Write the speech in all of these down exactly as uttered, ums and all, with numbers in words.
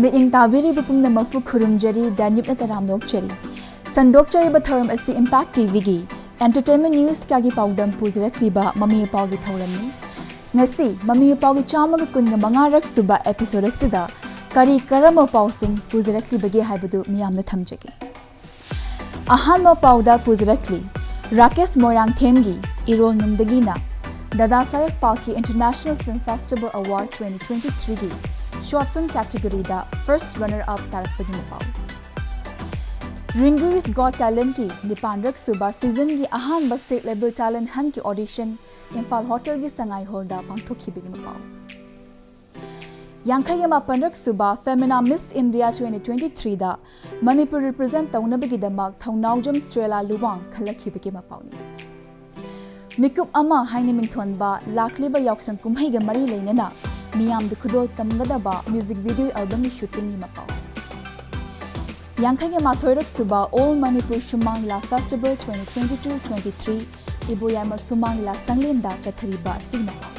ꯃꯤꯠꯌꯦꯡ ꯇꯥꯕꯤꯔꯤꯕ ꯄꯨꯝꯅꯃꯛꯄꯨ ꯈꯨꯔꯨꯝꯖꯔꯤ, ꯗꯥꯅꯤꯞꯅ ꯇꯔꯥꯝꯅ ꯑꯣꯛꯆꯔꯤ꯫ ꯁꯟꯗꯣꯛꯆꯔꯤꯕ ꯊꯧꯔꯝ ꯑꯁꯤ Impact ꯇꯤꯚꯤꯒꯤ entertainment news ꯀꯌꯥꯒꯤ ꯄꯥꯎꯗꯝ ꯄꯨꯖꯔꯛꯂꯤꯕ ꯃꯃꯤ ꯃꯄꯥꯎꯒꯤ ꯊꯧꯔꯝꯅꯤ꯫ ꯉꯁꯤ ꯃꯃꯤ ꯃꯄꯥꯎꯒꯤ ꯆꯥꯝꯃꯒ ꯀꯨꯟꯒ ꯃꯉꯥꯔꯛ ꯁꯨꯕ episode ꯑꯁꯤꯗ ꯀꯔꯤ ꯀꯔꯝꯕ ꯄꯥꯎꯁꯤꯡ ꯄꯨꯖꯔꯛꯂꯤꯕꯒꯦ ꯍꯥꯏꯕꯗꯨ ꯃꯤꯌꯥꯝꯅ ꯊꯝꯖꯒꯦ꯫ ꯑꯍꯥꯟꯕ ꯄꯥꯎꯗ ꯄꯨꯖꯔꯛꯂꯤ, ꯔꯥꯀꯦꯁ ꯃꯣꯏꯔꯥꯡꯊꯦꯝꯒꯤ ꯏꯔꯣꯜ ꯅꯨꯡꯗꯒꯤꯅ ꯗꯥꯗꯥ ꯁꯥꯍꯦꯕ Phalke International Film Festival Award twenty twenty-threeꯒꯤ short film categoryꯗ first runner up ꯇꯥꯔꯛꯄꯒꯤ ꯃꯄꯥꯎ꯫ Ringu's Got Talentꯀꯤ ꯅꯤꯄꯥꯟꯔꯛ ꯁꯨꯕ seasonꯒꯤ ꯑꯍꯥꯟꯕ state level talent huntꯀꯤ audition Imphal ꯍꯣꯇꯦꯜꯒꯤ ꯁꯉꯥꯏ ꯍꯣꯜꯗ ꯄꯥꯡꯊꯣꯛꯈꯤꯕꯒꯤ ꯃꯄꯥꯎ꯫ ꯌꯥꯡꯈꯩꯒ ꯃꯥꯄꯟꯔꯛ ꯁꯨꯕ Femina Miss India twenty twenty-threeꯗ Manipur represent ꯇꯧꯅꯕꯒꯤꯗꯃꯛ ꯊꯧꯅꯥꯎꯖꯝ ꯁ꯭ꯇ꯭ꯔꯦꯂꯥ ꯂꯨꯋꯥꯡ ꯈꯜꯂꯛꯈꯤꯕꯒꯤ ꯃꯄꯥꯎꯅꯤ꯫ ꯃꯤꯀꯨꯞ ꯑꯃ ꯍꯥꯏꯅ ꯃꯤꯡꯊꯣꯟꯕ ꯂꯥꯛꯂꯤꯕ ꯌꯥꯎꯁꯪ ꯀꯨꯝꯍꯩꯒ ꯃꯔꯤ ꯂꯩꯅꯅ ꯃꯤꯌꯥꯝꯗ ꯈꯨꯗꯣꯜ ꯇꯝꯒꯗꯕ music video albumꯒꯤ shootingꯒꯤ ꯃꯄꯥꯎ꯫ ꯌꯥꯡꯈꯩꯒ ꯃꯥꯊꯣꯏꯔꯛ ꯁꯨꯕ All Manipur ꯁꯨꯃꯥꯡ ꯂꯤꯂꯥ Festival twenty twenty-two twenty-three ꯏꯕꯣꯌꯥꯏꯃ ꯁꯨꯃꯥꯡ ꯂꯤꯂꯥ ꯁꯪꯂꯦꯟꯗ ꯆꯠꯊꯔꯤꯕ ꯑꯁꯤꯒꯤ ꯃꯄꯥꯎ꯫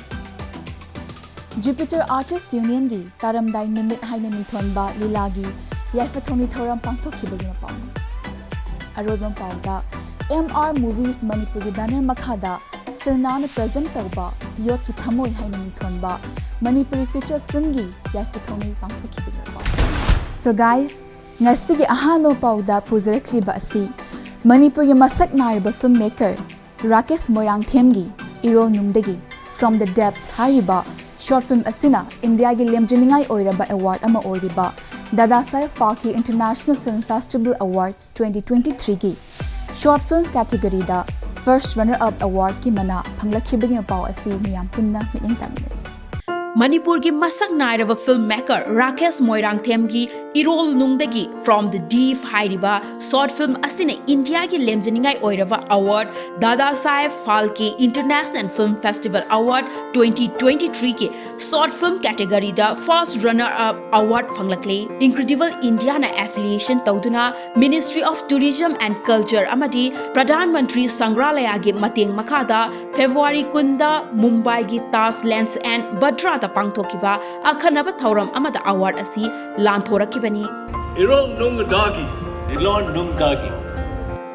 Jupiter Artist Unionꯒꯤ ꯇꯥꯔꯝꯗꯥꯏ ꯅꯨꯃꯤꯠ ꯍꯥꯏꯅ ꯃꯤꯡꯊꯣꯟꯕ ꯂꯤꯂꯥꯒꯤ ꯌꯥꯏꯐ ꯊꯧꯅꯤ ꯊꯧꯔꯝ ꯄꯥꯡꯊꯣꯛꯈꯤꯕꯒꯤ ꯃꯄꯥꯎꯅꯤ꯫ ꯑꯔꯣꯏꯕ ꯄꯥꯎꯗ M R Movies ꯃꯅꯤꯄꯨꯔꯒꯤ banner ꯃꯈꯥꯗ ꯁꯤꯜꯅꯥꯅ present ꯇꯧꯕ ꯌꯣꯠꯀꯤ ꯊꯃꯣꯏ ꯍꯥꯏꯅ ꯃꯤꯡꯊꯣꯟꯕ ꯃꯅꯤꯄꯨꯔꯤ feature filmꯒꯤ ꯌꯥꯏꯐ ꯊꯧꯅꯤ ꯄꯥꯡꯊꯣꯛꯈꯤꯕꯒꯤ ꯃꯄꯥꯎ꯫ So guys, ꯉꯁꯤꯒꯤ ꯑꯍꯥꯟꯕ ꯄꯥꯎꯗ ꯄꯨꯖꯔꯛꯂꯤꯕ ꯑꯁꯤ ꯃꯅꯤꯄꯨꯔꯒꯤ ꯃꯁꯛ ꯅꯥꯏꯔꯕ film maker Rakesh ꯃꯣꯏꯔꯥꯡꯊꯦꯝꯒꯤ ꯏꯔꯣꯜ ꯅꯨꯡꯗꯒꯤ From the Depth ꯍꯥꯏꯔꯤꯕ short film ꯑꯁꯤꯅ ꯏꯟꯗꯤꯌꯥꯒꯤ ꯂꯦꯝꯖꯅꯤꯡꯉꯥꯏ ꯑꯣꯏꯔꯕ award ꯑꯃ ꯑꯣꯏꯔꯤꯕ ꯗꯥꯗꯥ ꯁꯥꯍꯦꯕ Phalke International Film Festival Award twenty twenty-threeꯒꯤ short film categoryꯗ first runner up awardꯀꯤ ꯃꯅꯥ ꯐꯪꯂꯛꯈꯤꯕꯒꯤ ꯃꯄꯥꯎ ꯑꯁꯤ ꯃꯤꯌꯥꯝ ꯄꯨꯟꯅ ꯃꯤꯠꯌꯦꯡ ꯇꯥꯃꯤꯟꯅꯁꯤ꯫ ꯃꯅꯤꯄꯨꯔꯒꯤ ꯃꯁꯛ ꯅꯥꯏꯔꯕ film maker Rakesh ꯃꯣꯏꯔꯥꯡꯊꯦꯝꯒꯤ ꯏꯔꯣꯜ ꯅꯨꯡꯗꯒꯤ From the Deep ꯍꯥꯏꯔꯤꯕ short film ꯑꯁꯤꯅ ꯏꯟꯗꯤꯌꯥꯒꯤ ꯂꯦꯝꯖꯅꯤꯡꯉꯥꯏ ꯑꯣꯏꯔꯕ award ꯗꯥꯗꯥ ꯁꯥꯍꯦꯕ Phalke International Film Festival Award twenty twenty-threeꯒꯤ short film categoryꯗ first runner up award ꯐꯪꯂꯛꯂꯦ꯫ Incredible Indiaꯅ affiliation ꯇꯧꯗꯨꯅ Ministry of Tourism and Culture ꯑꯃꯗꯤ ꯄ꯭ꯔꯙꯥꯟ ꯃꯟꯇ꯭ꯔꯤ ꯁꯪꯒ꯭ꯔꯥꯂꯌꯥꯒꯤ ꯃꯇꯦꯡ ꯃꯈꯥꯗ February ꯀꯨꯟꯗ ꯃꯨꯝꯕꯥꯏꯒꯤ ꯇꯥꯖ ꯂꯦꯟꯁ ꯑꯦꯟ ꯕꯇ꯭ꯔꯥ ꯇ ꯄꯥꯡꯊꯣꯛꯈꯤꯕ ꯑꯈꯟꯅꯕ ꯊꯧꯔꯝ ꯑꯃꯗ ꯑꯦꯋꯥꯔꯗ ꯑꯁꯤ ꯂꯥꯟꯊꯣꯔꯛꯈꯤꯕꯅꯤ꯫ ꯏꯔꯣꯜ ꯅꯨꯡꯗꯒꯤ, ꯏꯔꯣꯜ ꯅꯨꯡꯗꯒꯤ꯫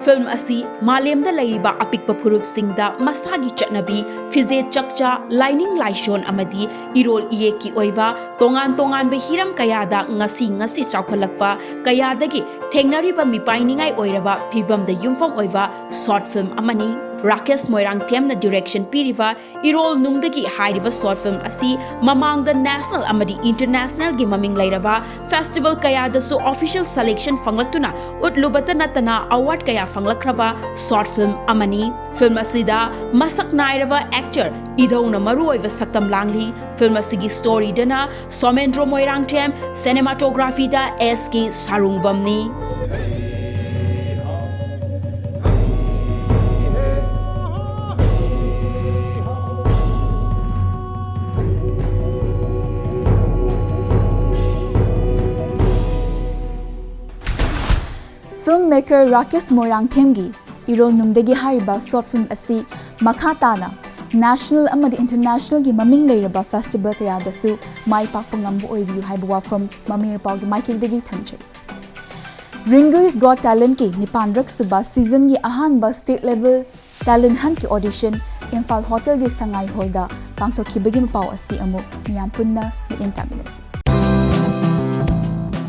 ꯐꯤꯜꯝ ꯑꯁꯤ ꯃꯥꯂꯦꯝꯗ ꯂꯩꯔꯤꯕ ꯑꯄꯤꯛꯄ ꯐꯨꯔꯨꯞꯁꯤꯡꯗ ꯃꯁꯥꯒꯤ ꯆꯠꯅꯕꯤ, ꯐꯤꯖꯦꯠ ꯆꯛꯆꯥ, ꯂꯥꯏꯅꯤꯡ ꯂꯥꯏꯁꯣꯟ ꯑꯃꯗꯤ ꯏꯔꯣꯜ ꯏꯌꯦꯛꯀꯤ ꯑꯣꯏꯕ ꯇꯣꯉꯥꯟ ꯇꯣꯉꯥꯟꯕ ꯍꯤꯔꯝ ꯀꯌꯥꯗ ꯉꯁꯤ ꯉꯁꯤ ꯆꯥꯎꯈꯠꯂꯛꯄ ꯀꯌꯥꯗꯒꯤ ꯊꯦꯡꯅꯔꯤꯕ ꯃꯤꯄꯥꯏꯅꯤꯡꯉꯥꯏ ꯑꯣꯏꯔꯕ ꯐꯤꯚꯝꯗ ꯌꯨꯝꯐꯝ ꯑꯣꯏꯕ ꯁꯣꯔꯠ ꯐꯤꯜꯝ ꯑꯃꯅꯤ꯫ ꯔꯥꯀꯦꯁ ꯃꯣꯏꯔꯥꯡꯊꯦꯝꯅ ꯗꯤꯔꯦꯛꯁꯟ ꯄꯤꯔꯤꯕ ꯏꯔꯣꯜ ꯅꯨꯡꯗꯒꯤ ꯍꯥꯏꯔꯤꯕ ꯁꯣꯔꯠ ꯐꯤꯜꯝ ꯑꯁꯤ ꯃꯃꯥꯡꯗ ꯅꯦꯁꯅꯦꯜ ꯑꯃꯗꯤ ꯏꯟꯇꯔꯅꯦꯁꯅꯦꯜꯒꯤ ꯃꯃꯤꯡ ꯂꯩꯔꯕ ꯐꯦꯁꯇꯤꯚꯦꯜ ꯀꯌꯥꯗꯁꯨ ꯑꯣꯐꯤꯁꯤꯌꯦꯜ ꯁꯦꯂꯦꯛꯁꯟ ꯐꯪꯂꯛꯇꯨꯅ ꯎꯠꯂꯨꯕꯇ ꯅꯠꯇꯅ ꯑꯦꯋꯥꯔꯗ ꯀꯌꯥ ꯐꯪꯂꯛꯈ꯭ꯔꯕ ꯁꯣꯔꯠ ꯐꯤꯜꯝ ꯑꯃꯅꯤ꯫ ꯐꯤꯜꯝ ꯑꯁꯤꯗ ꯃꯁꯛ ꯅꯥꯏꯔꯕ ꯑꯦꯛꯇꯔ ꯏꯙꯧꯅ ꯃꯔꯨꯑꯣꯏꯕ ꯁꯛꯇꯝ ꯂꯥꯡꯂꯤ꯫ ꯐꯤꯜꯝ ꯑꯁꯤꯒꯤ ꯁ꯭ꯇꯣꯔꯤꯗꯅ ꯁꯣꯃꯦꯟꯗ꯭ꯔꯣ ꯃꯣꯏꯔꯥꯡꯊꯦꯝ, ꯁꯤꯅꯦꯃꯥꯇꯣꯒ꯭ꯔꯥꯐꯤꯗ ꯑꯦꯁ ꯀꯦ ꯁꯥꯔꯨꯡꯕꯝꯅꯤ꯫ ꯐꯤꯜꯝ ꯃꯦꯀꯔ ꯔꯥꯀꯦꯁ ꯃꯣꯏꯔꯥꯡꯊꯦꯝꯒꯤ ꯏꯔꯣꯜ ꯅꯨꯡꯗꯒꯤ ꯍꯥꯏꯔꯤꯕ ꯁꯣꯔꯠ ꯐꯤꯜꯝ ꯑꯁꯤ ꯃꯈꯥ ꯇꯥꯅ ꯅꯦꯁꯅꯦꯜ ꯑꯃꯗꯤ ꯏꯟꯇꯔꯅꯦꯁꯅꯦꯜꯒꯤ ꯃꯃꯤꯡ ꯂꯩꯔꯕ ꯐꯦꯁꯇꯤꯚꯦꯜ ꯀꯌꯥꯗꯁꯨ ꯃꯥꯏ ꯄꯥꯛꯄ ꯉꯝꯕ ꯑꯣꯏꯕꯤꯌꯨ ꯍꯥꯏꯕ ꯋꯥꯐꯝ ꯃꯃꯤ ꯃꯄꯥꯒꯤ ꯃꯥꯏꯀꯩꯗꯒꯤ ꯊꯝꯖꯔꯤ꯫ ꯔꯤꯡꯒꯨ ꯏꯁ ꯒꯣꯠ ꯇꯦꯂꯦꯟꯠꯀꯤ ꯅꯤꯄꯥꯟꯔꯛ ꯁꯨꯕ ꯁꯤꯖꯟꯒꯤ ꯑꯍꯥꯟꯕ ꯁ꯭ꯇꯦꯠ ꯂꯦꯚꯦꯜ ꯇꯦꯂꯦꯟꯠ ꯍꯟꯠꯀꯤ ꯑꯣꯗꯤꯁꯟ ꯏꯝꯐꯥꯜ ꯍꯣꯇꯦꯜꯒꯤ ꯁꯉꯥꯏ ꯍꯣꯜꯗ ꯄꯥꯡꯊꯣꯛꯈꯤꯕꯒꯤ ꯄꯥꯎ ꯑꯁꯤ ꯑꯃꯨꯛ ꯃꯤꯌꯥꯝ ꯄꯨꯟꯅ ꯃꯤꯠꯌꯦꯡ ꯇꯥꯃꯤꯟꯅꯁꯤ꯫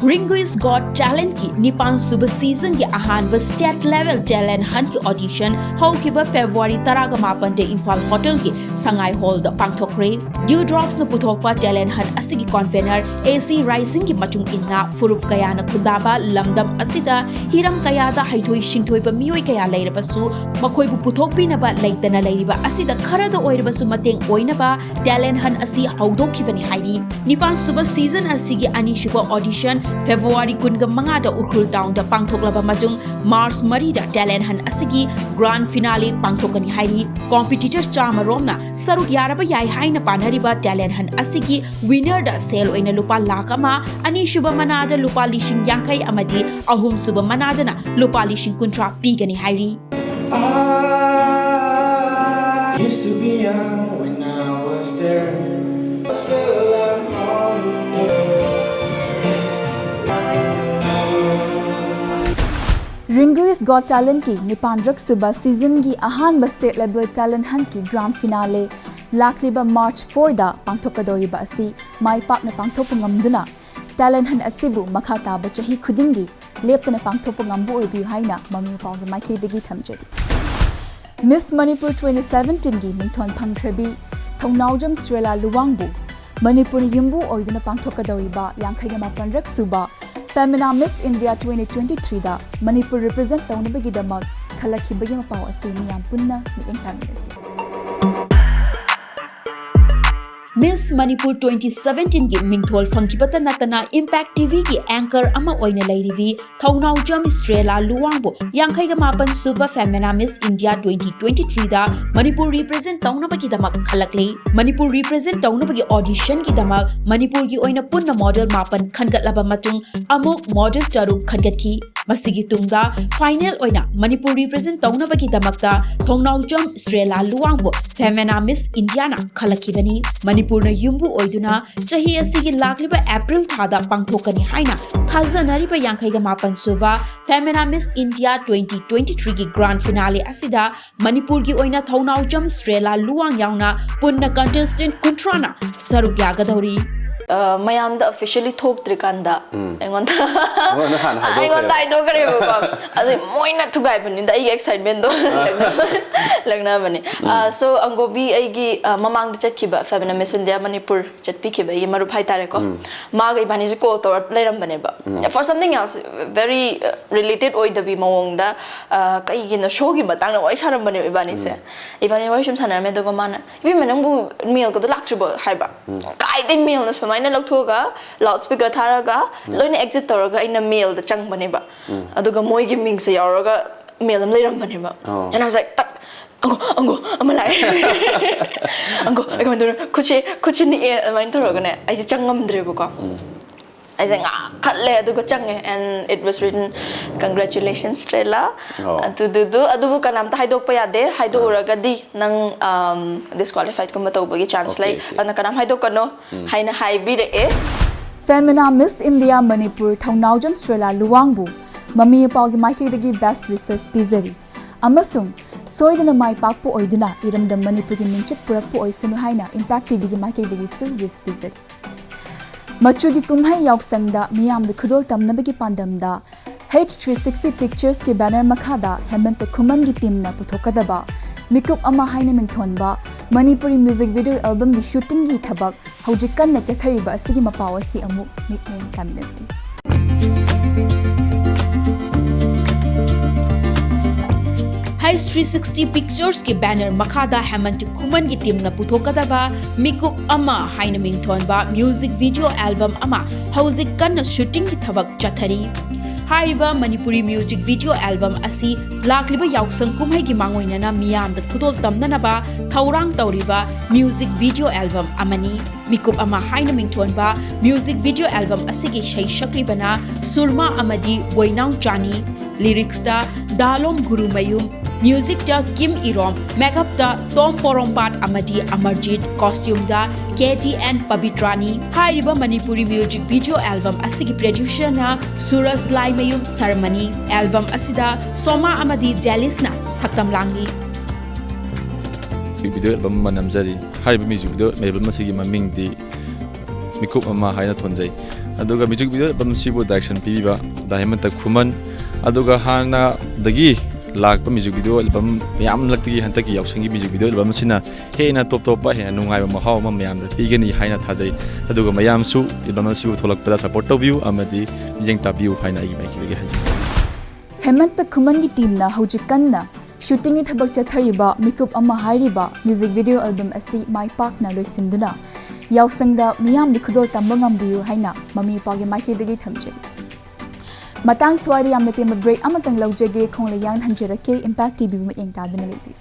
ꯔꯤꯡꯒꯨ ꯏꯁ ꯒꯣꯠ ꯇꯦꯂꯦꯟꯠꯀꯤ ꯅꯤꯄꯥꯟ ꯁꯨꯕ ꯁꯤꯖꯟꯒꯤ ꯑꯍꯥꯟꯕ ꯁ꯭ꯇꯦꯠ ꯂꯦꯚꯦꯜ ꯇꯦꯂꯦꯟꯠ ꯍꯟꯠꯀꯤ ꯑꯣꯗꯤꯁꯟ ꯍꯧꯈꯤꯕ ꯐꯦꯕ꯭ꯔꯨꯋꯥꯔꯤ ꯇꯔꯥꯒ ꯃꯥꯄꯟꯗ ꯏꯝꯐꯥꯜ ꯍꯣꯇꯦꯜꯒꯤ ꯁꯉꯥꯏ ꯍꯣꯜꯗ ꯄꯥꯡꯊꯣꯛꯈ꯭ꯔꯦ꯫ ꯗ꯭ꯌꯨ ꯗ꯭ꯔꯣꯞꯁꯅ ꯄꯨꯊꯣꯛꯄ ꯇꯦꯂꯦꯟꯠ ꯍꯟꯠ ꯑꯁꯤꯒꯤ ꯀꯣꯟꯚꯦꯅꯔ ꯑꯦ ꯁꯤ ꯔꯥꯏꯁꯤꯡꯒꯤ ꯃꯇꯨꯡ ꯏꯟꯅ ꯐꯨꯔꯨꯞ ꯀꯌꯥꯅ ꯈꯨꯟꯗꯥꯕ ꯂꯝꯗꯝ ꯑꯁꯤꯗ ꯍꯤꯔꯝ ꯀꯌꯥꯗ ꯍꯩꯊꯣꯏ ꯁꯤꯡꯊꯣꯏꯕ ꯃꯤꯑꯣꯏ ꯀꯌꯥ ꯂꯩꯔꯕꯁꯨ ꯃꯈꯣꯏꯕꯨ ꯄꯨꯊꯣꯛꯄꯤꯅꯕ ꯂꯩꯇꯅ ꯂꯩꯔꯤꯕ ꯑꯁꯤꯗ ꯈꯔꯗ ꯑꯣꯏꯔꯕꯁꯨ ꯃꯇꯦꯡ ꯑꯣꯏꯅꯕ ꯇꯦꯂꯦꯟꯠ ꯍꯟꯠ ꯑꯁꯤ ꯍꯧꯗꯣꯛꯈꯤꯕꯅꯤ ꯍꯥꯏꯔꯤ꯫ ꯅꯤꯄꯥꯟ ꯁꯨꯕ ꯁꯤꯖꯟ ꯑꯁꯤꯒꯤ ꯑꯅꯤꯁꯨꯕ ꯑꯣꯗꯤꯁꯟ ꯐꯦꯕ꯭ꯔꯨꯋꯥꯔꯤ ꯀꯨꯟꯒ ꯃꯉꯥꯗ ꯎꯈ꯭ꯔꯨꯜ ꯇꯥꯎꯟꯗ ꯄꯥꯡꯊꯣꯛꯂꯕ ꯃꯇꯨꯡ ꯃꯥꯔꯆ ꯃꯔꯤꯗ ꯇꯦꯂꯦꯟꯠ ꯍꯟꯠ ꯑꯁꯤꯒꯤ ꯒ꯭ꯔꯥꯟ ꯐꯤꯅꯥꯂꯦ ꯄꯥꯡꯊꯣꯛꯀꯅꯤ ꯍꯥꯏꯔꯤ꯫ ꯀꯣꯝꯄꯤꯇꯤꯇꯔ ꯆꯥꯝꯃ ꯔꯣꯝꯅ ꯁꯔꯨꯛ ꯌꯥꯔꯕ ꯌꯥꯏ ꯍꯥꯏꯅ ꯄꯥꯅꯔꯤꯕ ꯇꯦꯂꯦꯟꯠ ꯍꯟꯠ ꯑꯁꯤꯒꯤ ꯋꯤꯅꯔꯗ ꯁꯦꯜ ꯑꯣꯏꯅ ꯂꯨꯄꯥ ꯂꯥꯈ ꯑꯃ, ꯑꯅꯤꯁꯨꯕ ꯃꯅꯥꯗ ꯂꯨꯄꯥ ꯂꯤꯁꯤꯡ ꯌꯥꯡꯈꯩ ꯑꯃꯗꯤ ꯑꯍꯨꯝꯁꯨꯕ ꯃꯅꯥꯗꯅ ꯂꯨꯄꯥ ꯂꯤꯁꯤꯡ ꯀꯨꯟꯊ꯭ꯔꯥ ꯄꯤꯒꯅꯤ ꯍꯥꯏꯔꯤ꯫ I used to be young when I was there. Ringui's Got Talentꯀꯤ ꯅꯤꯄꯥꯟꯔꯛ ꯁꯨꯕ seasonꯒꯤ ꯑꯍꯥꯟꯕ state level talent huntꯀꯤ grand finale ꯂꯥꯛꯂꯤꯕ March fourꯗ ꯄꯥꯡꯊꯣꯛꯀꯗꯧꯔꯤꯕ ꯑꯁꯤ ꯃꯥꯏ ꯄꯥꯛꯅ ꯄꯥꯡꯊꯣꯛꯄ ꯉꯝꯗꯨꯅ talent hunt ꯑꯁꯤꯕꯨ ꯃꯈꯥ ꯇꯥꯕ ꯆꯍꯤ ꯈꯨꯗꯤꯡꯒꯤ ꯂꯦꯞꯇꯅ ꯄꯥꯡꯊꯣꯛꯄ ꯉꯝꯕ ꯑꯣꯏꯕꯤꯌꯨ ꯍꯥꯏꯅ ꯃꯃꯤ ꯃꯄꯥꯒꯤ ꯃꯥꯏꯀꯩꯗꯒꯤ ꯊꯝꯖꯔꯤ꯫ Miss Manipur twenty seventeenꯒꯤ ꯃꯤꯡꯊꯣꯟ ꯐꯪꯈ꯭ꯔꯕꯤ ꯊꯧꯅꯥꯎꯖꯝ ꯁ꯭ꯔꯦꯂꯥ ꯂꯨꯋꯥꯡꯕꯨ ꯃꯅꯤꯄꯨꯔ ꯌꯨꯝꯕꯨ ꯑꯣꯏꯗꯨꯅ ꯄꯥꯡꯊꯣꯛꯀꯗꯧꯔꯤꯕ ꯌꯥꯡꯈꯩꯒ ꯃꯥꯄꯟꯔꯛ ꯁꯨꯕ Femina Miss India twenty twenty-threeꯗ Manipur represent ꯇꯧꯅꯕꯒꯤꯗꯃꯛ ꯈꯜꯂꯛꯈꯤꯕꯒꯤ ꯃꯄꯥꯎ ꯑꯁꯤ ꯃꯤꯌꯥꯝ ꯄꯨꯟꯅ ꯃꯤꯠꯌꯦꯡ ꯇꯥꯃꯤꯟꯅꯁꯤ꯫ Miss Manipur twenty seventeenꯒꯤ ꯃꯤꯡꯊꯣꯜ ꯐꯪꯈꯤꯕꯇ ꯅꯠꯇꯅ Impact TVꯒꯤ anchor ꯑꯃ ꯑꯣꯏꯅ ꯂꯩꯔꯤꯕꯤ ꯊꯧꯅꯥꯎꯖꯝ ꯁ꯭ꯔꯦꯂꯥ ꯂꯨꯋꯥꯡꯕꯨ ꯌꯥꯡꯈꯩꯒ ꯃꯥꯄꯟ ꯁꯨꯕ Femina Miss India twenty twenty-threeꯗ Manipur represent ꯇꯧꯅꯕꯒꯤꯗꯃꯛ ꯈꯜꯂꯛꯂꯤ꯫ ꯃꯅꯤꯄꯨꯔ represent ꯇꯧꯅꯕꯒꯤ auditionꯒꯤꯗꯃꯛ ꯃꯅꯤꯄꯨꯔꯒꯤ ꯑꯣꯏꯅ ꯄꯨꯟꯅ model ꯃꯥꯄꯟ ꯈꯟꯒꯠꯂꯕ ꯃꯇꯨꯡ ꯑꯃꯨꯛ model ꯇꯔꯨꯛ ꯈꯟꯒꯠꯈꯤ꯫ ꯃꯁꯤꯒꯤ ꯇꯨꯡꯗ final ꯑꯣꯏꯅ ꯃꯅꯤꯄꯨꯔ represent ꯇꯧꯅꯕꯒꯤꯗꯃꯛꯇ ꯊꯧꯅꯥꯎꯖꯝ ꯁ꯭ꯔꯦꯂꯥ ꯂꯨꯋꯥꯡꯕꯨ Femina Miss Indiaꯅ ꯈꯜꯂꯛꯈꯤꯕꯅꯤ꯫ ꯃꯅꯤꯄꯨꯔꯅ ꯌꯨꯝꯕꯨ ꯑꯣꯏꯗꯨꯅ ꯆꯍꯤ ꯑꯁꯤꯒꯤ ꯂꯥꯛꯂꯤꯕ April ꯊꯥꯗ ꯄꯥꯡꯊꯣꯛꯀꯅꯤ ꯍꯥꯏꯅ ꯊꯥꯖꯅꯔꯤꯕ ꯌꯥꯡꯈꯩꯒ ꯃꯥꯄꯟ ꯁꯨꯕ Femina Miss India twenty twenty-threeꯒꯤ grand finale ꯑꯁꯤꯗ ꯃꯅꯤꯄꯨꯔꯒꯤ ꯑꯣꯏꯅ ꯊꯧꯅꯥꯎꯖꯝ ꯁ꯭ꯔꯦꯂꯥ ꯂꯨꯋꯥꯡ ꯌꯥꯎꯅ ꯄꯨꯟꯅ contestant ꯀꯨꯟꯊ꯭ꯔꯥꯅ ꯁꯔꯨꯛ ꯌꯥꯒꯗꯧꯔꯤ꯫ ꯑ, ꯃꯌꯥꯝꯗ officially ꯊꯣꯛꯇ꯭ꯔꯤꯀꯥꯟꯗ ꯑꯩꯉꯣꯟꯗ ꯑꯩꯉꯣꯟꯗ ꯍꯥꯟꯅ ꯍꯥꯏꯗꯣꯛꯈ꯭ꯔꯦꯕ꯫ ꯑꯩꯉꯣꯟꯗ ꯍꯥꯏꯗꯣꯛꯈ꯭ꯔꯦꯕꯀꯣ꯫ ꯑꯗꯨ ꯃꯣꯏꯅ ꯊꯨꯒꯥꯏꯕꯅꯤꯗ ꯑꯩꯒꯤ excitementꯗꯣ ꯂꯛꯅꯕꯅꯦ꯫ ꯑ, so ꯑꯪꯒꯣꯕꯤ ꯑꯩꯒꯤ, ꯑ, ꯃꯃꯥꯡꯗ ꯆꯠꯈꯤꯕ Femina Miss India ꯃꯅꯤꯄꯨꯔ ꯆꯠꯄꯤꯈꯤꯕ ꯑꯩꯒꯤ ꯃꯔꯨꯞ ꯍꯥꯏꯇꯥꯔꯦꯀꯣ꯫ ꯃꯥꯒ ꯏꯕꯥꯅꯤꯁꯦ call ꯇꯧꯔ ꯂꯩꯔꯝꯕꯅꯦꯕ꯫ For something else, very, uh, related ꯑꯣꯏꯗꯕꯤ ꯃꯑꯣꯡꯗ, ꯑ, ꯀꯩꯒꯤꯅꯣ showꯒꯤ ꯃꯇꯥꯡꯗ ꯋꯥꯔꯤ ꯁꯥꯔꯝꯕꯅꯦꯕ ꯏꯕꯥꯅꯤꯁꯦ꯫ ꯏꯕꯥꯅꯤ ꯋꯥꯔꯤ ꯁꯨꯝ ꯁꯥꯟꯅꯔꯝꯃꯦ, ꯑꯗꯨꯒ ꯃꯥꯅ, "ꯏꯕꯦꯝꯃ, ꯅꯪꯕꯨ mailꯒꯗꯣ ꯂꯥꯛꯇ꯭ꯔꯤꯕꯣ?" ꯍꯥꯏꯕ꯫ ꯀꯥꯏꯗꯩ mailꯅꯣ? ꯁꯨꯃꯥꯏꯅ ꯂꯧꯊꯣꯛꯑꯒ loudspeaker ꯊꯥꯔꯒ ꯂꯣꯏꯅ exit ꯇꯧꯔꯒ ꯑꯩꯅ mailꯗ ꯆꯪꯕꯅꯦꯕ꯫ ꯑꯗꯨꯒ ꯃꯣꯏꯒꯤ ꯃꯤꯡꯁꯦ ꯌꯥꯎꯔꯒ mail ꯑꯃ ꯂꯩꯔꯝꯕꯅꯦꯕ꯫ ꯑꯣ꯫ And I was like, ꯇꯛ, "ꯑꯪꯒꯣ, ꯑꯪꯒꯣ, ꯑꯃ ꯂꯥꯛꯑꯦ꯫ ꯑꯪꯒꯣ, ꯑꯩ ꯀꯃꯥꯏꯅ ꯇꯧꯔ-, ꯈꯨꯠꯁꯦ, ꯈꯨꯠꯁꯦ ꯅꯤꯛꯑꯦ", ꯑꯗꯨꯃꯥꯏꯅ ꯇꯧꯔꯒꯅꯦ ꯑꯩꯁꯦ ꯆꯪꯉꯝꯗ꯭ꯔꯦꯕꯀꯣ꯫ ꯑꯩꯁꯦ ꯉꯥꯈꯠꯂꯦ ꯑꯗꯨꯒ ꯆꯪꯉꯦ, and it was written, "Congratulations, Strela." ꯑꯣ꯫ ꯑꯗꯨꯗꯨꯗꯨ ꯑꯗꯨꯕꯨ ꯀꯅꯥꯝꯇ ꯍꯥꯏꯗꯣꯛꯄ ꯌꯥꯗꯦ, ꯍꯥꯏꯗꯣꯛꯎꯔꯒꯗꯤ ꯅꯪ disqualified ꯀꯨꯝꯕ ꯇꯧꯕꯒꯤ ꯆꯥꯟꯁ Okay, ꯂꯩ, okay. ꯑꯗꯨꯅ ꯀꯅꯥꯝ ꯍꯥꯏꯗꯣꯛꯀꯅꯣ ꯍꯥꯏꯅ ꯍꯥꯏꯕꯤꯔꯛꯑꯦ꯫ Femina Miss India Manipur ꯊꯧꯅꯥꯎꯖꯝ ꯁ꯭ꯇ꯭ꯔꯦꯂꯥ ꯂꯨꯋꯥꯡꯕꯨ ꯃꯃꯤ ꯃꯄꯥꯒꯤ ꯃꯥꯏꯀꯩꯗꯒꯤ best wishes ꯄꯤꯖꯔꯤ ꯑꯃꯁꯨꯡ ꯁꯣꯏꯗꯅ ꯃꯥꯏ ꯄꯥꯛꯄ ꯑꯣꯏꯗꯨꯅ ꯏꯔꯝꯗꯝ ꯃꯅꯤꯄꯨꯔꯒꯤ ꯃꯤꯡꯆꯠ ꯄꯨꯔꯛꯄ ꯑꯣꯏꯁꯅꯨ ꯍꯥꯏꯅ Impact TVꯒꯤ ꯃꯥꯏꯀꯩꯗꯒꯤꯁꯨ wish ꯄꯤꯖꯔꯤ꯫ ꯃꯆꯨꯒꯤ ꯀꯨꯝꯍꯩ ꯌꯥꯎꯁꯪꯗ ꯃꯤꯌꯥꯝꯗ ꯈꯨꯗꯣꯜ ꯇꯝꯅꯕꯒꯤ ꯄꯥꯟꯗꯝꯗ H three sixty Picturesꯀꯤ banner ꯃꯈꯥꯗ ꯍꯦꯃꯟꯇ ꯈꯨꯃꯟꯒꯤ teamꯅ ꯄꯨꯊꯣꯛꯀꯗꯕ ꯃꯤꯀꯨꯞ ꯑꯃ ꯍꯥꯏꯅ ꯃꯤꯡꯊꯣꯟꯕ ꯃꯅꯤꯄꯨꯔꯤ music video albumꯒꯤ shootingꯒꯤ ꯊꯕꯛ ꯍꯧꯖꯤꯛ ꯀꯟꯅ ꯆꯠꯊꯔꯤꯕ ꯑꯁꯤꯒꯤ ꯃꯄꯥꯎ ꯑꯁꯤ ꯑꯃꯨꯛ ꯃꯤꯠꯌꯦꯡ ꯇꯥꯃꯤꯟꯅꯁꯤ꯫ H three sixty Picturesꯀꯤ banner ꯃꯈꯥꯗ ꯍꯦꯃꯟꯇ ꯈꯨꯃꯟꯒꯤ teamꯅ ꯄꯨꯊꯣꯛꯀꯗꯕ ꯃꯤꯀꯨꯞ ꯑꯃ ꯍꯥꯏꯅ ꯃꯤꯡꯊꯣꯟꯕ music video album ꯑꯃ ꯍꯧꯖꯤꯛ ꯀꯟꯅ shootingꯒꯤ ꯊꯕꯛ ꯆꯠꯊꯔꯤ꯫ ꯍꯥꯏꯔꯤꯕ ꯃꯅꯤꯄꯨꯔꯤ music video album ꯑꯁꯤ ꯂꯥꯛꯂꯤꯕ ꯌꯥꯎꯁꯪ ꯀꯨꯝꯍꯩꯒꯤ ꯃꯥꯡꯑꯣꯏꯅꯅ ꯃꯤꯌꯥꯝꯗ ꯈꯨꯗꯣꯜ ꯇꯝꯅꯅꯕ ꯊꯧꯔꯥꯡ ꯇꯧꯔꯤꯕ music video album ꯑꯃꯅꯤ꯫ ꯃꯤꯀꯨꯞ ꯑꯃ ꯍꯥꯏꯅ ꯃꯤꯡꯊꯣꯟꯕ music video album ꯑꯁꯤꯒꯤ ꯏꯁꯩ ꯁꯛꯂꯤꯕꯅ ꯁꯨꯔꯃꯥ ꯑꯃꯗꯤ ꯕꯣꯏꯅꯥꯎ ꯆꯥꯅꯤ꯫ Lyricsꯇ ꯗꯥꯂꯣꯝ ꯒꯨꯔꯨꯃꯌꯨꯝ, musicꯇ ꯀꯤꯝ ꯏꯔꯣꯝ, makeupꯇ ꯇꯣꯝ ꯄꯣꯔꯣꯝꯄꯥꯠ ꯑꯃꯗꯤ ꯑꯃꯔꯖꯤꯠ, costumeꯗ KTN ꯄꯕꯤꯇ꯭ꯔꯥꯅꯤ꯫ ꯍꯥꯏꯔꯤꯕ ꯃꯅꯤꯄꯨꯔꯤ music video album ꯑꯁꯤꯒꯤ producerꯅ ꯁꯨꯔꯖ ꯂꯥꯏꯃꯌꯨꯝ ꯁꯔꯃꯅꯤ꯫ Album ꯑꯁꯤꯗ ꯁꯣꯃꯥ ꯑꯃꯗꯤ ꯖꯦꯂꯤꯁꯅ ꯁꯛꯇꯝ ꯂꯥꯡꯂꯤ꯫ Video album ꯑꯃ ꯅꯝꯖꯔꯤ꯫ ꯍꯥꯏꯔꯤꯕ music video album ꯑꯁꯤꯒꯤ ꯃꯃꯤꯡꯗꯤ ꯃꯤꯀꯨꯞ ꯑꯃ ꯍꯥꯏꯅ ꯊꯣꯟꯖꯩ꯫ ꯑꯗꯨꯒ music video album ꯑꯁꯤꯕꯨ direction ꯄꯤꯕꯤꯕ ꯗꯥ ꯍꯦꯃꯟꯇ ꯈꯨꯃꯟ, ꯑꯗꯨꯒ ꯍꯥꯟꯅꯗꯒꯤ ꯂꯥꯛꯄ music video album ꯃꯌꯥꯝꯂꯛꯇꯒꯤ ꯍꯟꯗꯛꯀꯤ ꯌꯥꯎꯁꯪꯒꯤ music video album ꯑꯁꯤꯅ ꯍꯦꯟꯅ ꯇꯣꯞ ꯇꯣꯞꯄ, ꯍꯦꯟꯅ ꯅꯨꯡꯉꯥꯏꯕ ꯃꯍꯥꯎ ꯑꯃ ꯃꯌꯥꯝꯗ ꯄꯤꯒꯅꯤ ꯍꯥꯏꯅ ꯊꯥꯖꯩ꯫ ꯑꯗꯨꯒ ꯃꯌꯥꯝꯁꯨ album ꯑꯁꯤꯕꯨ ꯊꯣꯛꯂꯛꯄꯗ support ꯇꯧꯕꯤꯌꯨ ꯑꯃꯗꯤ ꯃꯤꯠꯌꯦꯡ ꯇꯥꯕꯤꯌꯨ ꯍꯥꯏꯅ ꯑꯩꯒꯤ ꯃꯥꯏꯀꯩꯗꯒꯤ ꯍꯥꯏꯖꯒꯦ꯫ ꯍꯦꯃꯟꯇ ꯈꯨꯃꯟꯒꯤ teamꯅ ꯍꯧꯖꯤꯛ ꯀꯟꯅ shootingꯒꯤ ꯊꯕꯛ ꯆꯠꯊꯔꯤꯕ ꯃꯤꯀꯨꯞ ꯑꯃ ꯍꯥꯏꯔꯤꯕ music video album ꯑꯁꯤ ꯃꯥꯏ ꯄꯥꯛꯅ ꯂꯣꯏꯁꯤꯟꯗꯨꯅ ꯌꯥꯎꯁꯪꯗ ꯃꯤꯌꯥꯝꯗ ꯈꯨꯗꯣꯜ ꯇꯝꯕ ꯉꯝꯕꯤꯌꯨ ꯍꯥꯏꯅ ꯃꯃꯤ ꯃꯄꯥꯒꯤ ꯃꯥꯏꯀꯩꯗꯒꯤ ꯊꯝꯖꯔꯤ꯫ ꯃꯇꯥꯡ ꯁ꯭ꯋꯥꯏꯗ ꯌꯥꯝꯅ ꯇꯦꯟꯕ break ꯑꯃꯇꯪ ꯂꯧꯖꯒꯦ꯫ ꯈꯣꯡꯂꯩ ꯌꯥꯡꯅ ꯍꯟꯖꯔꯛꯀꯦ꯫ Impact TVꯕꯨ ꯃꯤꯠꯌꯦꯡ ꯇꯥꯗꯨꯅ ꯂꯩꯕꯤꯌꯨ꯫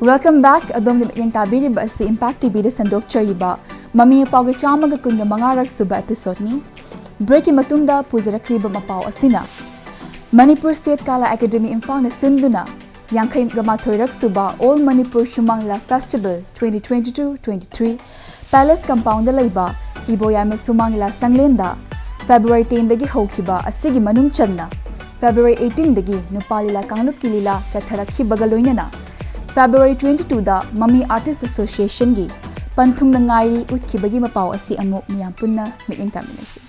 Welcome back. ꯑꯗꯣꯝꯅ ꯃꯤꯠꯌꯦꯡ ꯇꯥꯕꯤꯔꯤꯕ ꯑꯁꯤ Impact ꯇꯤꯚꯤꯗ ꯁꯟꯗꯣꯛꯆꯔꯤꯕ ꯃꯃꯤ ꯄꯥꯎꯒꯤ ꯆꯥꯝꯃꯒ ꯀꯨꯟꯒ ꯃꯉꯥꯔꯛ ꯁꯨꯕ episodeꯅꯤ꯫ Breakꯀꯤ ꯃꯇꯨꯡꯗ ꯄꯨꯖꯔꯛꯂꯤꯕ ꯃꯄꯥꯎ ꯑꯁꯤꯅ ꯃꯅꯤꯄꯨꯔ State Kala Academy ꯏꯝꯐꯥꯜꯅ ꯁꯤꯟꯗꯨꯅ ꯌꯥꯡꯈꯩꯒ ꯃꯥꯊꯣꯏꯔꯛ ꯁꯨꯕ All Manipur Sumang Lila Festival twenty twenty-two twenty-three Palace Compoundꯗ ꯂꯩꯕ ꯏꯕꯣꯌꯥꯏꯃ ꯁꯨꯃꯥꯡ ꯂꯤꯂꯥ ꯁꯪꯂꯦꯟꯗ February tenꯗꯒꯤ ꯍꯧꯈꯤꯕ ꯑꯁꯤꯒꯤ ꯃꯅꯨꯡ ꯆꯟꯅ February eighteenꯗꯒꯤ ꯅꯨꯄꯥ ꯂꯤꯂꯥ ꯀꯥꯡꯂꯨꯞꯀꯤ ꯂꯤꯂꯥ ꯆꯠꯊꯔꯛꯈꯤꯕꯒ ꯂꯣꯏꯅꯅ February twenty-twoꯗ Mami Artist Associationꯒꯤ ꯄꯟꯊꯨꯡꯅ ꯉꯥꯏꯔꯤ ꯎꯠꯈꯤꯕꯒꯤ ꯃꯄꯥꯎ ꯑꯁꯤ ꯑꯃꯨꯛ ꯃꯤꯌꯥꯝ ꯄꯨꯟꯅ ꯃꯤꯠꯌꯦꯡ ꯇꯥꯃꯤꯟꯅꯁꯤ꯫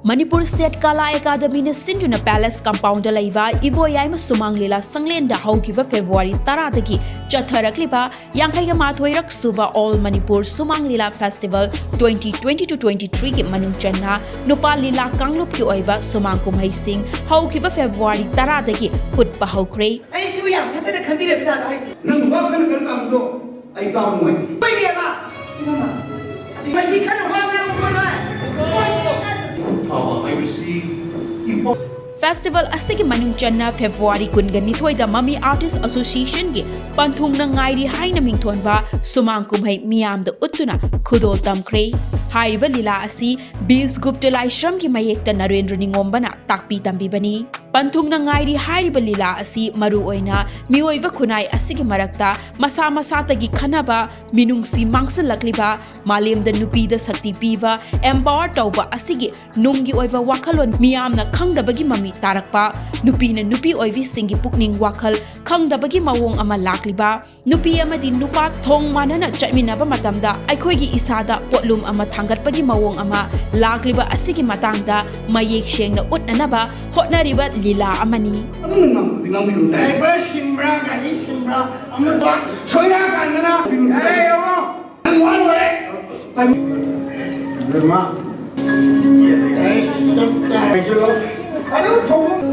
ꯃꯅꯤꯄꯨꯔ State Kala Academyꯅ ꯁꯤꯟꯗꯨꯅ Palace Compoundꯗ ꯂꯩꯕ ꯏꯕꯣꯌꯥꯏꯃ ꯁꯨꯃꯥꯡ ꯂꯤꯂꯥ ꯁꯪꯂꯦꯟꯗ ꯍꯧꯈꯤꯕ February ꯇꯔꯥꯗꯒꯤ ꯆꯠꯊꯔꯛꯂꯤꯕ ꯌꯥꯡꯈꯩꯒ ꯃꯥꯊꯣꯏꯔꯛ ꯁꯨꯕ All Manipur Sumang Lila Festival twenty twenty-two twenty-threeꯒꯤ ꯃꯅꯨꯡ ꯆꯟꯅ ꯅꯨꯄꯥ ꯂꯤꯂꯥ ꯀꯥꯡꯂꯨꯞꯀꯤ ꯑꯣꯏꯕ ꯁꯨꯃꯥꯡ ꯀꯨꯝꯍꯩꯁꯤꯡ ꯍꯧꯈꯤꯕ February ꯇꯔꯥꯗꯒꯤ ꯎꯠꯄ ꯍꯧꯈ꯭ꯔꯦ꯫ ꯑꯩꯁꯤꯕꯨ ꯌꯥꯝ ꯐꯠꯇꯅ ꯈꯟꯕꯤꯔꯕ ꯖꯥꯠꯂꯣ ꯍꯥꯏꯁꯦ? ꯅꯪ ꯋꯥ ꯀꯟꯅ ꯀꯟꯅ ꯉꯥꯡꯕꯗꯣ ꯑꯩ ꯇꯥꯕ ꯅꯨꯡꯉꯥꯏꯇꯦ꯫ ꯀꯣꯏꯔꯦꯕ꯫ ꯃꯁꯤ ꯈꯔ ꯋꯥ ꯉꯥꯡꯕ ꯅꯨꯡꯉꯥꯏ꯫ ꯐꯕ ꯍꯥꯏꯕꯁꯤ ꯏꯄꯥ Festival ꯑꯁꯤꯒꯤ ꯃꯅꯨꯡ ꯆꯟꯅ February ꯀꯨꯟꯒ ꯅꯤꯊꯣꯏꯗ Mami Artist Associationꯒꯤ ꯄꯟꯊꯨꯡꯅ ꯉꯥꯏꯔꯤ ꯍꯥꯏꯅ ꯃꯤꯡꯊꯣꯟꯕ ꯁꯨꯃꯥꯡ ꯀꯨꯝꯍꯩ ꯃꯤꯌꯥꯝꯗ ꯎꯠꯇꯨꯅ ꯈꯨꯗꯣꯜ ꯇꯝꯈ꯭ꯔꯦ꯫ ꯍꯥꯏꯔꯤꯕ ꯂꯤꯂꯥ ꯑꯁꯤ ꯕꯤꯁ ꯒꯨꯞꯇ ꯂꯥꯏꯁ꯭ꯔꯝꯒꯤ ꯃꯌꯦꯛꯇ ꯅꯔꯦꯟꯗ꯭ꯔ ꯅꯤꯉꯣꯝꯕꯅ ꯇꯥꯛꯄꯤ ꯇꯝꯕꯤꯕꯅꯤ꯫ ꯄꯟꯊꯨꯡꯅ ꯉꯥꯏꯔꯤ ꯍꯥꯏꯔꯤꯕ ꯂꯤꯂꯥ ꯑꯁꯤ ꯃꯔꯨ ꯑꯣꯏꯅ ꯃꯤꯑꯣꯏꯕ ꯈꯨꯟꯅꯥꯏ ꯑꯁꯤꯒꯤ ꯃꯔꯛꯇ ꯃꯁꯥ ꯃꯁꯥꯇꯒꯤ ꯈꯟꯅꯕ, ꯃꯤꯅꯨꯡꯁꯤ ꯃꯥꯡꯁꯤꯜꯂꯛꯂꯤꯕ, ꯃꯥꯂꯦꯝꯗ ꯅꯨꯄꯤꯗ ꯁꯛꯇꯤ ꯄꯤꯕ, empower ꯇꯧꯕ ꯑꯁꯤꯒꯤ ꯅꯨꯡꯒꯤ ꯑꯣꯏꯕ ꯋꯥꯈꯜꯂꯣꯟ ꯃꯤꯌꯥꯝꯅ ꯈꯪꯗꯕꯒꯤ ꯃꯃꯤ ꯇꯥꯔꯛꯄ, ꯅꯨꯄꯤꯅ ꯅꯨꯄꯤ ꯑꯣꯏꯕꯤꯁꯤꯡꯒꯤ ꯄꯨꯛꯅꯤꯡ ꯋꯥꯈꯜ ꯈꯪꯗꯕꯒꯤ ꯃꯑꯣꯡ ꯑꯃ ꯂꯥꯛꯂꯤꯕ, ꯅꯨꯄꯤ ꯑꯃꯗꯤ ꯅꯨꯄꯥ ꯊꯣꯡ ꯃꯥꯟꯅꯅ ꯆꯠꯃꯤꯟꯅꯕ ꯃꯇꯝꯗ ꯑꯩꯈꯣꯏꯒꯤ ꯏꯁꯥꯗ ꯄꯣꯠꯂꯨꯝ ꯑꯃ ꯊꯥꯡꯒꯠꯄꯒꯤ ꯃꯑꯣꯡ ꯑꯃ ꯂꯥꯛꯂꯤꯕ ꯑꯁꯤꯒꯤ ꯃꯇꯥꯡꯗ ꯃꯌꯦꯛ ꯁꯦꯡꯅ ꯎꯠꯅꯅꯕ ꯍꯣꯠꯅꯔꯤꯕ ꯂꯤꯂꯥ ꯑꯃꯅꯤ꯫ ꯑꯗꯨꯝꯅ ꯉꯥꯡꯕꯗꯨꯗꯤ ꯉꯥꯡꯕꯤꯔꯨ꯫ Driver ꯁꯤꯟꯕ꯭ꯔꯥ, ꯒꯥꯔꯤ ꯁꯤꯟꯕ꯭ꯔꯥ, ꯑꯃꯗ ꯁꯣꯏꯔꯛꯑꯀꯥꯟꯗꯅ, "ꯌꯥꯔꯦ, ꯌꯧꯔꯣ, ꯅꯪ ꯋꯥ ꯂꯣꯏꯔꯦ"꯫ ꯏꯕꯦꯝꯃ, ꯑꯩ ꯁꯛ ꯆꯥꯏ꯫ ꯑꯗꯨ ꯊꯣꯡꯉꯨ꯫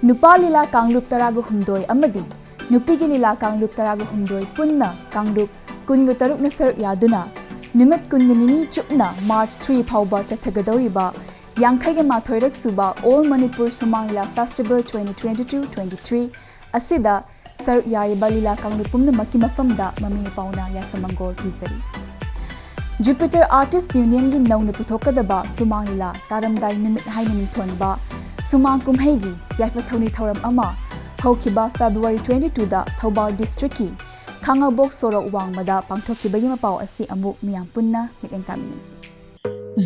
ꯅꯨꯄꯥ ꯂꯤꯂꯥ ꯀꯥꯡꯂꯨꯞ ꯇꯔꯥꯒ ꯍꯨꯝꯗꯣꯏ ꯑꯃꯗꯤ ꯅꯨꯄꯤꯒꯤ ꯂꯤꯂꯥ ꯀꯥꯡꯂꯨꯞ ꯇꯔꯥꯒ ꯍꯨꯝꯗꯣꯏ ꯄꯨꯟꯅ ꯀꯥꯡꯂꯨꯞ ꯀꯨꯟꯒ ꯇꯔꯨꯛꯅ ꯁꯔꯨꯛ ꯌꯥꯗꯨꯅ ꯅꯨꯃꯤꯠ ꯀꯨꯟꯒ ꯅꯤꯅꯤ ꯆꯨꯞꯅ March three ꯐꯥꯎꯕ ꯆꯠꯊꯒꯗꯧꯔꯤꯕ ꯌꯥꯡꯈꯩꯒ ꯃꯥꯊꯣꯏꯔꯛ ꯁꯨꯕ All Manipur Sumang Lila Festival twenty twenty-two twenty-three ꯑꯁꯤꯗ ꯁꯔꯨꯛ ꯌꯥꯔꯤꯕ ꯂꯤꯂꯥ ꯀꯥꯡꯂꯨꯞ ꯄꯨꯝꯅꯃꯛꯀꯤ ꯃꯐꯝꯗ ꯃꯃꯤ ꯄꯥꯎꯅ ꯌꯥꯏꯐ ꯃꯪꯒꯣꯜ ꯄꯤꯖꯔꯤ꯫ Jupiter Artist Unionꯒꯤ ꯅꯧꯅ ꯄꯨꯊꯣꯛꯀꯗꯕ ꯁꯨꯃꯥꯡ ꯂꯤꯂꯥ ꯇꯥꯔꯝꯗꯥꯏ ꯅꯨꯃꯤꯠ ꯍꯥꯏꯅ ꯃꯤꯡꯊꯣꯟꯕ ꯁꯨꯃꯥꯡ ꯀꯨꯝꯍꯩꯒꯤ ꯌꯥꯏꯐ ꯊꯧꯅꯤ ꯊꯧꯔꯝ ꯑꯃ ꯍꯧꯈꯤꯕ February twenty twoꯗ ꯊꯧꯕꯥꯜ districtꯀꯤ ꯈꯥꯉꯕꯣꯛ ꯁꯣꯔꯣꯛ ꯋꯥꯡꯃꯗ ꯄꯥꯡꯊꯣꯛꯈꯤꯕꯒꯤ ꯃꯄꯥꯎ ꯑꯁꯤ ꯑꯃꯨꯛ ꯃꯤꯌꯥꯝ ꯄꯨꯟꯅ ꯃꯤꯠꯌꯦꯡ ꯇꯥꯃꯤꯟꯅꯁꯤ꯫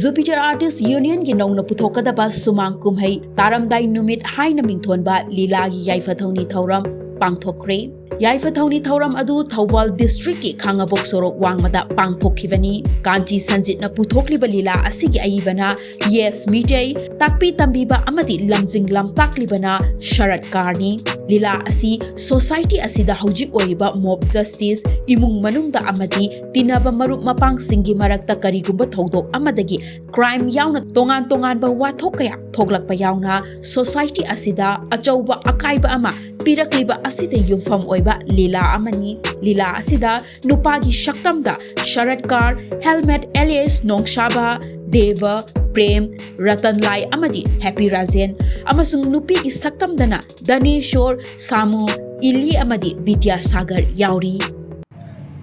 Jupiter Artist Unionꯒꯤ ꯅꯧꯅ ꯄꯨꯊꯣꯛꯀꯗꯕ ꯁꯨꯃꯥꯡ ꯀꯨꯝꯍꯩ ꯇꯥꯔꯝꯗꯥꯏ ꯅꯨꯃꯤꯠ ꯍꯥꯏꯅ ꯃꯤꯡꯊꯣꯟꯕ ꯂꯤꯂꯥꯒꯤ ꯌꯥꯏꯐ ꯊꯧꯅꯤ ꯊꯧꯔꯝ ꯄꯥꯡꯊꯣꯛꯈ꯭ꯔꯦ꯫ ꯌꯥꯏꯐ ꯊꯧꯅꯤ ꯊꯧꯔꯝ ꯑꯗꯨ ꯊꯧꯕꯥꯜ districtꯀꯤ ꯈꯥꯉꯕꯣꯛ ꯁꯣꯔꯣꯛ ꯋꯥꯡꯃꯗ ꯄꯥꯡꯊꯣꯛꯈꯤꯕꯅꯤ꯫ ꯀꯥꯟꯆꯤ ꯁꯟꯖꯤꯠꯅ ꯄꯨꯊꯣꯛꯂꯤꯕ ꯂꯤꯂꯥ ꯑꯁꯤꯒꯤ ꯑꯏꯕꯅ ꯌꯦꯁ ꯃꯤꯇꯩ, ꯇꯥꯛꯄꯤ ꯇꯝꯕꯤꯕ ꯑꯃꯗꯤ ꯂꯝꯖꯤꯡ ꯂꯝꯇꯥꯛꯂꯤꯕꯅ ꯁꯔꯠ ꯀꯥꯔꯅꯤ꯫ ꯂꯤꯂꯥ ꯑꯁꯤ society ꯑꯁꯤꯗ ꯍꯧꯖꯤꯛ ꯑꯣꯏꯔꯤꯕ mob justice, ꯏꯃꯨꯡ ꯃꯅꯨꯡꯗ ꯑꯃꯗꯤ ꯇꯤꯟꯅꯕ ꯃꯔꯨꯞ ꯃꯄꯥꯡꯁꯤꯡꯒꯤ ꯃꯔꯛꯇ ꯀꯔꯤꯒꯨꯝꯕ ꯊꯧꯗꯣꯛ ꯑꯃꯗꯒꯤ crime ꯌꯥꯎꯅ ꯇꯣꯉꯥꯟ ꯇꯣꯉꯥꯟꯕ ꯋꯥꯊꯣꯛ ꯀꯌꯥ ꯊꯣꯛꯂꯛꯄ ꯌꯥꯎꯅ society ꯑꯁꯤꯗ ꯑꯆꯧꯕ ꯑꯀꯥꯏꯕ ꯑꯃ ꯄꯤꯔꯛꯂꯤꯕ ꯑꯁꯤꯗ ꯌꯨꯝꯐꯝ ꯑꯣꯏꯕ ꯂꯤꯂꯥ ꯑꯃꯅꯤ꯫ ꯂꯤꯂꯥ ꯑꯁꯤꯗ ꯅꯨꯄꯥꯒꯤ ꯁꯛꯇꯝꯗ ꯁꯔꯠ ꯀꯥꯔ, ꯍꯦꯜꯃꯦꯠ alias ꯅꯣꯡꯁꯥꯕ, ꯗꯦꯕ, ꯄ꯭ꯔꯦꯝ, ꯔꯇꯟ ꯂꯥꯏ ꯑꯃꯗꯤ ꯍꯦꯄꯤ ꯔꯥꯖꯦꯟ, ꯑꯃꯁꯨꯡ ꯅꯨꯄꯤꯒꯤ ꯁꯛꯇꯝꯗꯅ ꯗꯅꯦꯁꯣꯔ, ꯁꯥꯃꯨ, ꯏꯂꯤ ꯑꯃꯗꯤ ꯕꯤꯗ꯭ꯌꯥꯁꯥꯒꯔ ꯌꯥꯎꯔꯤ꯫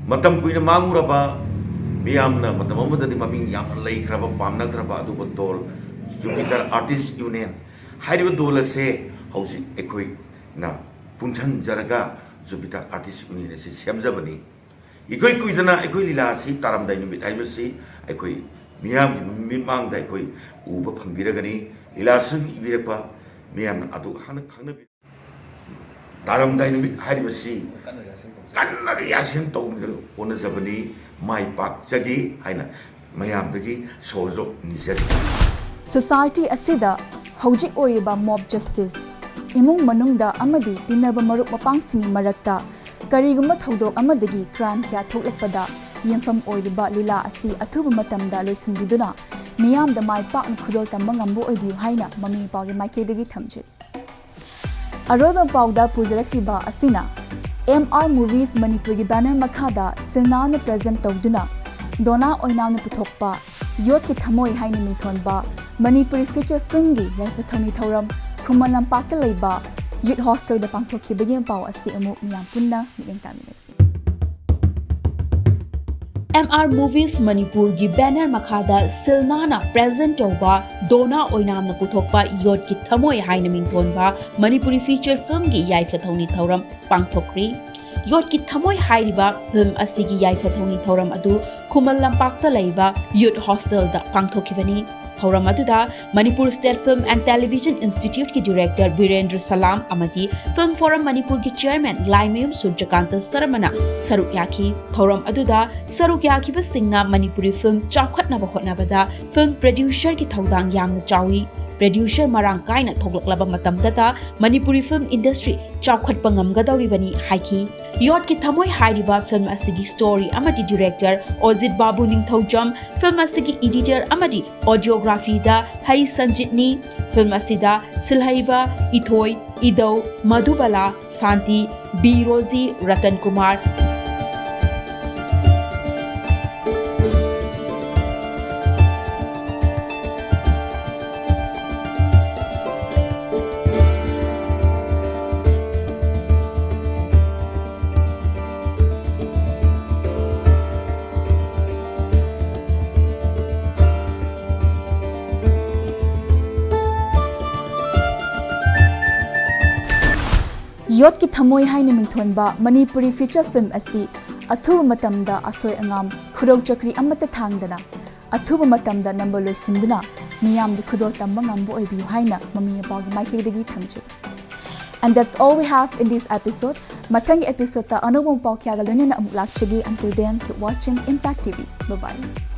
ꯃꯇꯝ ꯀꯨꯏꯅ ꯃꯥꯡꯂꯨꯔꯕ, ꯃꯤꯌꯥꯝꯅ ꯃꯇꯝ ꯑꯃꯗꯗꯤ ꯃꯃꯤꯡ ꯌꯥꯝꯅ ꯂꯩꯈ꯭ꯔꯕ, ꯄꯥꯝꯅꯈ꯭ꯔꯕ ꯑꯗꯨꯒꯨꯝꯕ ꯗꯣꯜ Jupiter Artist Union ꯍꯥꯏꯔꯤꯕ ꯗꯣꯜ ꯑꯁꯦ ꯍꯧꯖꯤꯛ ꯑꯩꯈꯣꯏꯅ ꯄꯨꯟꯁꯤꯟꯖꯔꯒ Jupiter Artist Union ꯑꯁꯤ ꯁꯦꯝꯖꯕꯅꯤ꯫ ꯏꯀꯨꯏ ꯀꯨꯏꯗꯅ ꯑꯩꯈꯣꯏ ꯂꯤꯂꯥ ꯑꯁꯤ ꯇꯥꯔꯝꯗꯥꯏ ꯅꯨꯃꯤꯠ ꯍꯥꯏꯕꯁꯤ ꯑꯩꯈꯣꯏ ꯃꯤꯌꯥꯝꯒꯤ ꯃꯤꯠꯃꯥꯡꯗ ꯑꯩꯈꯣꯏ ꯎꯕ ꯐꯪꯕꯤꯔꯒꯅꯤ꯫ ꯂꯤꯂꯥ ꯑꯁꯤ ꯏꯕꯤꯔꯛꯄ ꯃꯤꯌꯥꯝꯅ ꯑꯗꯨ ꯍꯥꯟꯅ ꯈꯪꯅꯕꯤ-, ꯇꯥꯔꯝꯗꯥꯏ ꯅꯨꯃꯤꯠ ꯍꯥꯏꯔꯤꯕꯁꯤ ꯀꯟꯅ ꯔꯤꯍꯥꯔꯁꯦꯜ ꯇꯧꯕꯤꯗꯨꯅ ꯍꯣꯠꯅꯖꯕꯅꯤ꯫ ꯃꯥꯏ ꯄꯥꯛꯆꯒꯦ ꯍꯥꯏꯅ ꯃꯌꯥꯝꯗꯒꯤ ꯁꯣꯍꯣꯖꯣꯛ ꯅꯤꯖꯔꯤ꯫ Society ꯑꯁꯤꯗ ꯍꯧꯖꯤꯛ ꯑꯣꯏꯔꯤꯕ mob justice, ꯏꯃꯨꯡ ꯃꯅꯨꯡꯗ ꯑꯃꯗꯤ ꯇꯤꯟꯅꯕ ꯃꯔꯨꯞ ꯃꯄꯥꯡꯁꯤꯡꯒꯤ ꯃꯔꯛꯇ ꯀꯔꯤꯒꯨꯝꯕ ꯊꯧꯗꯣꯛ ꯑꯃꯗꯒꯤ crime ꯀꯌꯥ ꯊꯣꯛꯂꯛꯄꯗ ꯌꯨꯝꯐꯝ ꯑꯣꯏꯔꯤꯕ ꯂꯤꯂꯥ ꯑꯁꯤ ꯑꯊꯨꯕ ꯃꯇꯝꯗ ꯂꯣꯏꯁꯤꯟꯕꯤꯗꯨꯅ ꯃꯤꯌꯥꯝꯗ ꯃꯥꯏ ꯄꯥꯛꯅ ꯈꯨꯗꯣꯜ ꯇꯝꯕ ꯉꯝꯕ ꯑꯣꯏꯕꯤꯌꯨ ꯍꯥꯏꯅ ꯃꯃꯤ ꯃꯄꯥꯒꯤ ꯃꯥꯏꯀꯩꯗꯒꯤ ꯊꯝꯖꯔꯤ꯫ ꯑꯔꯣꯏꯕ ꯄꯥꯎꯗ ꯄꯨꯖꯔꯛꯂꯤꯕ ꯑꯁꯤꯅ M R Movies ꯃꯅꯤꯄꯨꯔꯒꯤ banner ꯃꯈꯥꯗ ꯁꯤꯜꯅꯥꯅ present ꯇꯧꯗꯨꯅ ꯗꯣꯅꯥ ꯑꯣꯏꯅꯥꯝꯅ ꯄꯨꯊꯣꯛꯄ ꯌꯣꯠꯀꯤ ꯊꯃꯣꯏ ꯍꯥꯏꯅ ꯃꯤꯡꯊꯣꯟꯕ ꯃꯅꯤꯄꯨꯔꯤ feature filmꯒꯤ ꯌꯥꯏꯐ ꯊꯧꯅꯤ ꯊꯧꯔꯝ ꯈꯨꯃꯟ ꯂꯝꯄꯥꯛꯇ ꯂꯩꯕ Youth Hostelꯗ ꯄꯥꯡꯊꯣꯛꯈꯤꯕꯒꯤ ꯄꯥꯎ ꯑꯁꯤ ꯑꯃꯨꯛ ꯃꯤꯌꯥꯝ ꯄꯨꯟꯅ ꯃꯤꯠꯌꯦꯡ ꯇꯥꯃꯤꯟꯅꯁꯤ꯫ ꯑꯦꯝ ꯑꯥꯔ Movies ꯃꯅꯤꯄꯨꯔꯒꯤ banner ꯃꯈꯥꯗ ꯁꯤꯜ ꯅꯥꯟꯅ present ꯇꯧꯕ ꯗꯣꯅꯥ ꯑꯣꯏꯅꯥꯝꯅ ꯄꯨꯊꯣꯛꯄ ꯌꯣꯠꯀꯤ ꯊꯃꯣꯏ ꯍꯥꯏꯅ ꯃꯤꯡꯊꯣꯟꯕ ꯃꯅꯤꯄꯨꯔꯤ feature filmꯒꯤ ꯌꯥꯏꯐ ꯊꯧꯅꯤ ꯊꯧꯔꯝ ꯄꯥꯡꯊꯣꯛꯈ꯭ꯔꯤ꯫ ꯌꯣꯠꯀꯤ ꯊꯃꯣꯏ ꯍꯥꯏꯔꯤꯕ film ꯑꯁꯤꯒꯤ ꯌꯥꯏꯐ ꯊꯧꯅꯤ ꯊꯧꯔꯝ ꯑꯗꯨ ꯈꯨꯃꯟ ꯂꯝꯄꯥꯛꯇ ꯂꯩꯕ Youth Hostelꯗ ꯄꯥꯡꯊꯣꯛꯈꯤꯕꯅꯤ꯫ ꯊꯧꯔꯝ ꯑꯗꯨꯗ Manipur State Film and Television Instituteꯀꯤ director Birendra ꯁꯂꯥꯝ ꯑꯃꯗꯤ Film Forum ꯃꯅꯤꯄꯨꯔꯒꯤ chairman ꯂꯥꯏꯃꯌꯨꯝ ꯁꯨꯔꯖꯀꯥꯟꯇ ꯁꯔꯃꯅ ꯁꯔꯨꯛ ꯌꯥꯈꯤ꯫ ꯊꯧꯔꯝ ꯑꯗꯨꯗ ꯁꯔꯨꯛ ꯌꯥꯈꯤꯕꯁꯤꯡꯅ ꯃꯅꯤꯄꯨꯔꯤ film ꯆꯥꯎꯈꯠꯅꯕ ꯍꯣꯠꯅꯕꯗ film producerꯒꯤ ꯊꯧꯗꯥꯡ ꯌꯥꯝꯅ ꯆꯥꯎꯏ꯫ Producer ꯃꯔꯥꯡ ꯀꯥꯏꯅ ꯊꯣꯛꯂꯛꯂꯕ ꯃꯇꯝꯗꯇ ꯃꯅꯤꯄꯨꯔꯤ film industry ꯆꯥꯎꯈꯠꯄ ꯉꯝꯒꯗꯧꯔꯤꯕꯅꯤ ꯍꯥꯏꯈꯤ꯫ ꯌꯣꯠꯀꯤ ꯊꯃꯣꯏ ꯍꯥꯏꯔꯤꯕ film ꯑꯁꯤꯒꯤ story ꯑꯃꯗꯤ director ꯑꯣꯖꯤꯠ ꯕꯥꯕꯨ ꯅꯤꯡꯊꯧꯖꯝ, film ꯑꯁꯤꯒꯤ editor ꯑꯃꯗꯤ audiographyꯗ ꯍꯩ ꯁꯟꯖꯤꯠꯅꯤ꯫ Film ꯑꯁꯤꯗ ꯁꯤꯜꯍꯩꯕ ꯏꯊꯣꯏ, ꯏꯗꯧ, ꯃꯙꯨꯕꯂꯥ, ꯁꯥꯟꯇꯤ, ꯕꯤ ꯔꯣꯖꯤ, ꯔꯇꯟ ꯀꯨꯃꯥꯔ, ꯌꯣꯠꯀꯤ ꯊꯃꯣꯏ ꯍꯥꯏꯅ ꯃꯤꯡꯊꯣꯟꯕ ꯃꯅꯤꯄꯨꯔꯤ feature film ꯑꯁꯤ ꯑꯊꯨꯕ ꯃꯇꯝꯗ ꯑꯁꯣꯏ ꯑꯉꯥꯝ, ꯈꯨꯔꯧ ꯆꯀ꯭ꯔꯤ ꯑꯃꯠꯇ ꯊꯥꯡꯗꯅ ꯑꯊꯨꯕ ꯃꯇꯝꯗ ꯅꯝꯕ ꯂꯣꯏꯁꯤꯟꯗꯨꯅ ꯃꯤꯌꯥꯝꯗ ꯈꯨꯗꯣꯜ ꯇꯝꯕ ꯉꯝꯕ ꯑꯣꯏꯕꯤꯌꯨ ꯍꯥꯏꯅ ꯃꯃꯤ ꯃꯄꯥꯒꯤ ꯃꯥꯏꯀꯩꯗꯒꯤ ꯊꯝꯖꯔꯤ꯫ And that's all we have in this episode. ꯃꯊꯪꯒꯤ episodeꯇ ꯑꯅꯧꯕ ꯄꯥꯎ ꯀꯌꯥꯒ ꯂꯣꯏꯅꯅ ꯑꯃꯨꯛ ꯂꯥꯛꯆꯒꯦ꯫ Until then, keep watching Impact T V. Bye bye.